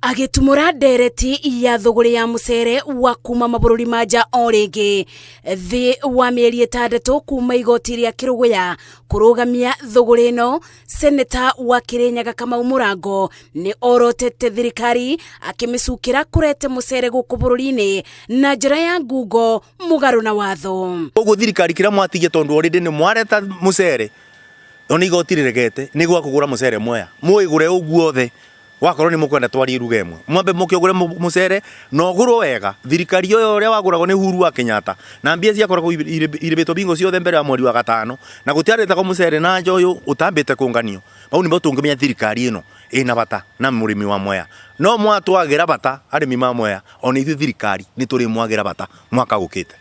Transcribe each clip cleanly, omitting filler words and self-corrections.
Agĩtumũra ndereti ya thũgũrĩ ya mũcere wa kuma mabũrũri ma nja o rĩngĩ thĩ wa mĩeri 6 kuma igoti rĩa Kĩrũgũya kũrũgamia thũgũrĩ ĩno, Seneta wa Kĩrĩnyaga Kamau Mũrango nĩ orotete thirikari akĩmĩcukĩra kũrete mũcere gũkũ bũrũri-inĩ na njĩra ya ngungo mũgarũ na watho. Koguo thirikari kĩrĩa mwatigia tondũ already nĩ mwareta mũcere ona igoti rĩregete nĩ gwa kũgũra mũcere Mwea mũĩgũre ũguo othe wakorwo nĩ mũkwenda twarie ruga ĩmwe mwambe mũkĩũgũre mũcere na ũgũrwo wega. Thirikari ĩyo ũrĩa wagũragwo nĩ Uhuru wa Kenyatta na mbia ciakoragwo irĩbĩtwo bingo ciothe mbere ya mweri wa gatano na gũtiaretagwo mũcere na nja ũyũ ũtambĩte kũnganio. Bau nĩbo tũngĩmenya thirikari ĩno ĩna bata na mũrĩmi wa Mwea. No mwatwagĩra bata arĩmi ma Mwea, ona ithuĩ thirikari nĩ tũrĩmwagĩra bata mwaka ũkĩte.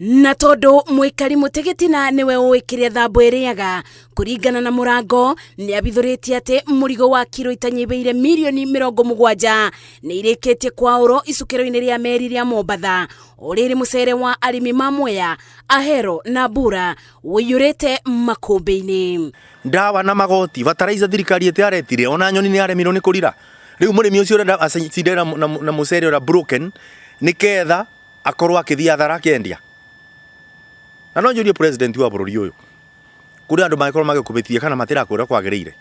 Na tondũ mũikari mũtĩ gĩtina nĩwe ũĩ kĩrĩa thambo ĩrĩaga, kũringana na Mũrango nĩ abithũrĩtie atĩ mũrigo wa kiro itanyihĩire mirioni 70 nĩ irĩkĩtie kwaũrwo icukĩro-inĩ rĩa meri rĩa Mombatha. O rĩrĩ mũcere wa arĩmi ma Mwea, Ahero na Mbura ũiyũrĩte makũmbĩ-inĩ. Ndawa na magoti, bataraitha thirikari ĩtiaretire, ona nyoni nĩ yaremirwo nĩ kũrira. Rĩu mũrĩmi ũcio ũrenda acinde na mũcere ũrĩa broken nĩketha akorwo akĩthiĩ athara akĩendia. Na no njũrie president wa bũrũri ũyũ, kũrĩ andũ mangĩkorwo magĩkũbĩtia kana matirakwĩra kwagĩrĩire.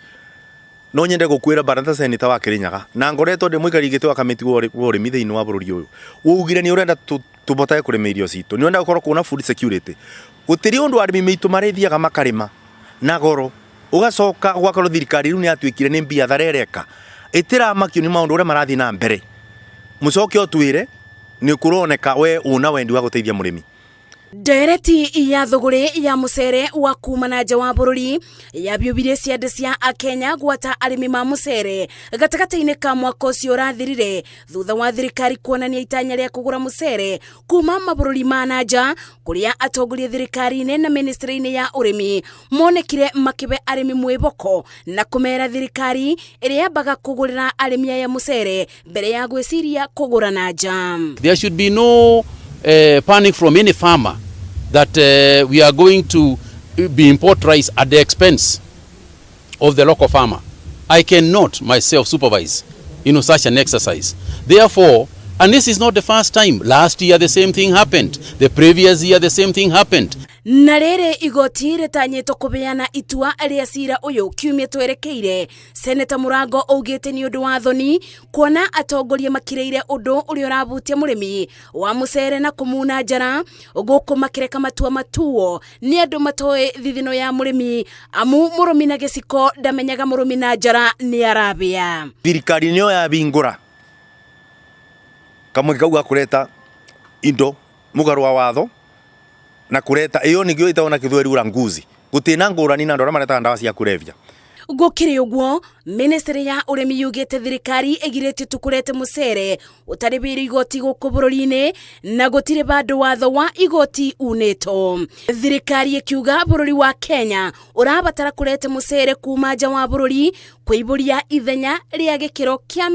No nyende gũkwĩra Barata Senator wa Kĩrĩnyaga, na ngoretwo ndĩ mũikari gĩtĩ wa kamĩtĩ wa ũrĩmi thĩinĩ wa bũrũri ũyũ. Waugire nĩ ũrenda tũbotage kũrĩma irio citũ, nĩ ũrenda gũkorwo kwĩna food security. Gũtirĩ ũndũ arĩmi maitũ marĩthiaga makarĩma na goro, ũgacoka gũgakorwo thirikari rĩu nĩ yatuĩkire nĩ mbiathara ĩreka, ĩtĩramakio nĩ maũndũ ũrĩa marathiĩ na mbere. Mũcoke ũtwĩre nĩ kũroneka we ũna wendi wa gũteithia mũrĩmi. Ndereti ya thũgũrĩ ya mũcere wa kuma na nja wa bũrũri yabiũbirie ciande cia Akenya gwata arĩmi ma mũcere gatagatĩ-inĩ ka mwaka ũcio ũrathirire thutha wa thirikari kuonania itanya rĩa kũgũra mũcere kuma mabũrũri ma na nja kũrĩa atongoria thirikari-inĩ na ministry-inĩ ya ũrĩmi monekire makĩbe arĩmi mwĩboko na kũmera thirikari ĩrĩa yambaga kũgũrĩra arĩmi aya mũcere mbere ya gwĩciria kũgũra na nja. There should be no panic from any farmer that we are going to be import rice at the expense of the local farmer. I cannot myself supervise such an exercise. Therefore, and this is not the first time. Last year the same thing happened. The previous year the same thing happened. Na rĩrĩ igoti rĩtanyĩtwo kũbeana itua rĩa cira ũyũ kiumia twerekeire, Seneta Mũrango augĩte nĩ ũndũ wa thoni kuona atongoria makirĩire ũndũ ũrĩa ũrabutia mũrĩmi wa mũcere na kũmuna njara gũkũ makĩreka matua matuo nĩ andũ matoĩ thithino ya mũrĩmi, amu mũrũmi na gĩciko ndamenyaga mũrũmi na njara nĩ arabĩa. Thirikari nĩyo yabingũra kamweke kau ga kũreta indo mũgarũ wa watho na kũreta ĩyo nĩkĩo ĩtagwo na gĩthweri ulanguzi. Gũtirĩ ngũrani na andũ arĩa maretaga ndawa cia kũrebia. Gũkĩrĩ ũguo, ministry ya ũrĩmi yugĩte thirikari ĩgirĩtie tu kũrete mũcere ũtarĩbĩire igoti gũkũ bũrũri-inĩ na gũtirĩ bandũ watho wa igoti unĩtwo. Thirikari ĩkiuga bũrũri wa Kenya ũrabatara kũrete mũcere kuma nja wa bũrũri kũibũria ithenya rĩa gĩkĩro kĩa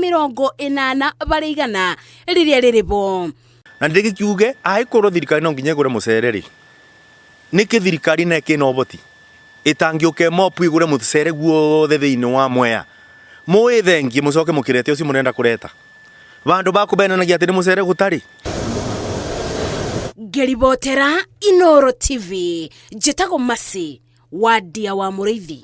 80% rĩrĩa rĩrĩ bo. Na ndĩgĩkiuge angĩkorwo thirikari no nginya ĩgũre mũcere rĩ, nĩkĩ thirikari na ĩkĩna ũhoti ĩtangĩũka ĩmopu ĩgũre mũcere guothe thĩinĩ wa Mwea, mũĩthengie mũcoke mũkĩrete ũcio mũrenda kũreta vandũ ba kũbenanagia atĩ nĩ mũcere gũtarĩ. Ngĩribotera Inooro TV, njĩtagwo Mercy Wandia wa Mũrĩithi.